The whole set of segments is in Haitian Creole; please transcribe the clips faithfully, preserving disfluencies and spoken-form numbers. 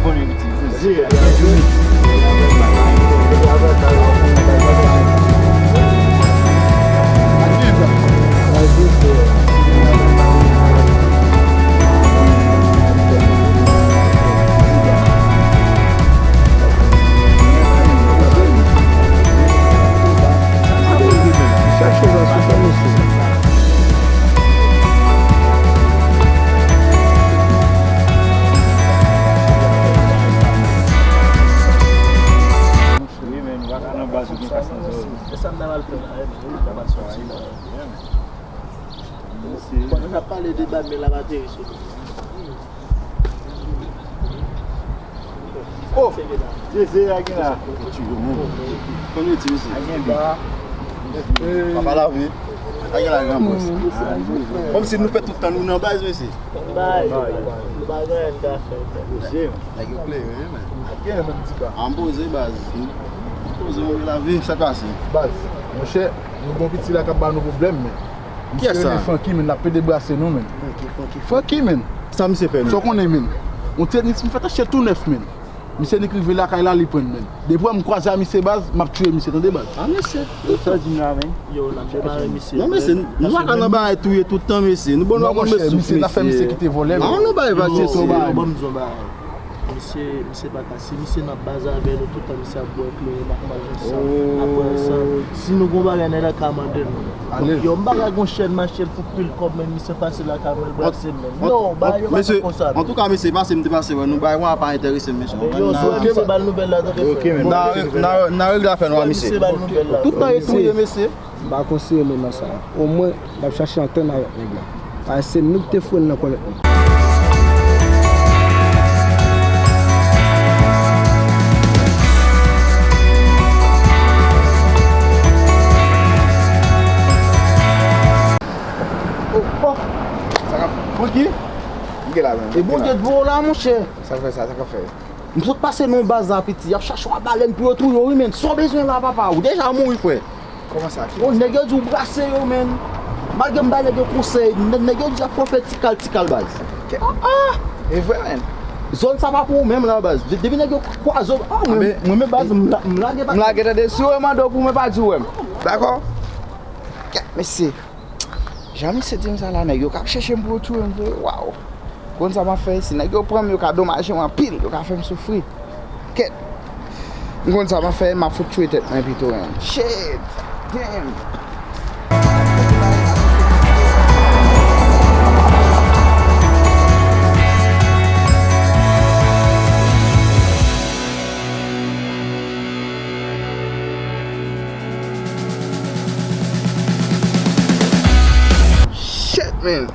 Wi, men nou pa ka nan baz ou gen kas nan zòrèy. E sa m ta pral fè la, e, m ta pral soti la. Pandan n ap pale de bag, men l ap ateri sou nou. Oh! Jeze, a gen la. Konn yo ti mesye. A gen bi. Papa lavi. A gen la gran bòs. Kòmsi nou fè tout tan nou nan baz, mesye. Bay, nou pa gen anyen n ka fè. Mesye, nèg yo klere, wi, men. A gen, men m di ba. An poze, baz. An poze, mwen lavi, sa k pase. Baz, monchè, nou gon piti la k ap ba nou pwoblèm, men. Misye rele Francky, men l ap pede brase nou, men. Francky, men. Sa misye fè nou? Sa w konnen, men. Yon tenis m fèt achte tou nèf, men. Misye nik rive lakay la, li pran, men. Depi w wè m kwaze a misye, baz, m ap tiye misye, tande, baz. A, mesye. Sa w di m la, men? Yo, n ap depare misye. Non, mesye, nou pa ka nan bagay touye tout tan, mesye. Nou bon, nou pa konn bèl souf, mesye. Misye, n ap fè misye kite vòlè, men. An, nou bay vag, mesye. Yo, ban m di yon bagay. Misye, misye pa ka. Si misye nan baz avè nou tout tan, misye ap bwè kleren, n ap manje ansanm, n ap bwè ansanm. Si nou gon bagay, nèg la ka mande nou. Yo, m pa ka gon chèn m achte l pou pil kòb, men misye pase lakay mwen, l brase m, men. Non, bagay yo pa fèt konsa, men. Antouka, mesye, pase m te pase wè nou, bagay mwen pa enterese m, mesye. Yo, sou misye ba l nouvèl la, tande frè. N a regle afè nou a misye. Misye ba l nouvèl la. Tout tan e touye, mesye. M pa konseye moun nan sa. Omwen, n ap chache antann avèk nèg la. Paske se nou ki te foure l nan kòlèt nou. Oh, oh. Sa k ap fè? Francky? M gen la, men. E Bondye dwe w la, monchè. Sa fè sa, sa k ap fè? M sot pase nan yon baz la, piti. Y ap chache yon balèn pou yo touye w, wi, men. Sa w bezwen la, papa? Ou deja mouri, frè. Kòman sa? Ki... Oh, nèg yo di w brase yo, men. Malgre m bay nèg yo konsèy, nè-, nèg yo di y ap fè w fè ti kal, ti kal, baz. Ke... Ah, ah! E vre, men. Zòn sa pa pou ou menm la, baz. De-, depi nèg yo kwaze w, ah, mwen, mwen, men, baz, m la-, m lage pa. M lage tande, si yo mande w pou mwen, pa di w wè m. Dakò? Kèt, mesye. Jan misye di m sa la, nèg yo k ap chèche m pou yo touye m vre, waw. Konn sa m ap fè, si nèg yo pran m, yo ka domaje m anpil, yo ka fè m soufri. Kèt. M konn sa m ap fè, m ap fout touye tèt mwen pito, men. Shit! Damn! Shit, man.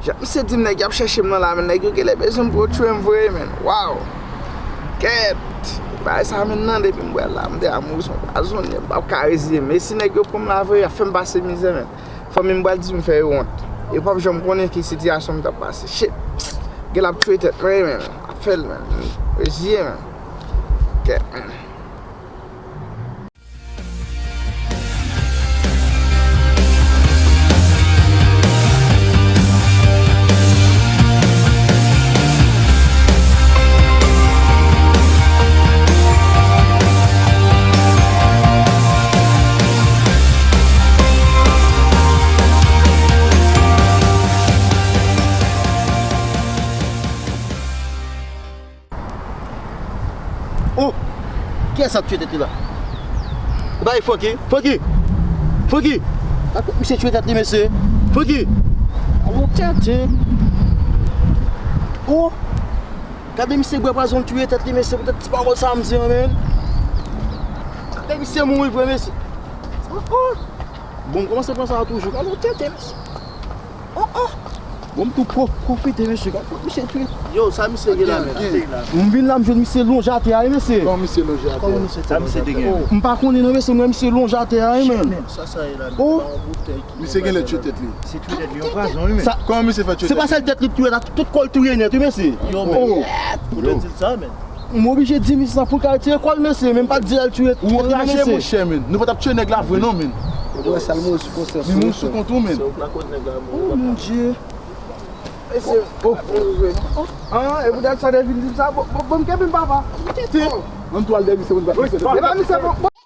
Jan misye di m nèg y ap chèche m nan la, men nèg yo genlè bezwen m pou yo touye m vre, men. Waw. Kèt. Bagay sa, men, nan depi m wè l la, m deja mouri, se yon pwazon, m p ap ka reziye m. E si nèg yo pran m la vre, y ap fè m pase mizè, men. Fanmi m pral di m fè yo wont. Yo p ap janm konnen ki sitiyasyon m t ap pase. Shit. Genlè ap touye tèt mwen, men. Ap fè l, men. Reziye, men. Kèt, men. Oh! Kiyès sa ap touye tèt li la? E pa Francky? Francky! Francky! Misye touye tèt li, mesye! Francky! Alon tèt, eh! Oh! Gade misye bwè pwazon, l touye tèt li, mesye, poutèt ti pawòl sa a m di an, men. Gade misye mouri vre, mesye. Oh, oh! Bon, m kòmanse pran sa a toujou. Gade yon tèt, eh, mesye. Oh, oh! Bon, m tou pwofite, mesye. Gade, misye touye. Yo, sa misye gen la, men? M vin la, m jwenn misye lonje atè a, wi, mesye. Kòman misye lonje atè a? Sa misye te gen? M pa konnen non, mesye, m wè misye lonje atè a, wi, men. Sa, sa ye la, men? Oh! Misye genlè touye tèt li. Se touye tèt li, yon pwazon, wi, men. Kòman misye fè touye tèt li? Se pa sèl tèt li touye la, tout kò l touye nèt, wi, mesye. Yo, men. Ou te di l sa, men. M oblije di misye sa pou l ka retire kò l, mesye, men m pa t di l al touye tèt li, mesye. Ou anraje, monchè, men. Nou pa t ap touye nèg la vre, non, men. Ou wè sa l mouri sou kont ou, men. Li mouri sou kont ou, men. Se ou k lakòz nèg la mouri, papa. Oh, mon Dieu. Mesye, oh. An, e poutèt sa te vin di m sa, bon, bon, bon, m kenbe m papa. Ti, ann tou al dèyè misye pou n bat misye. E pa misye, bon, bon.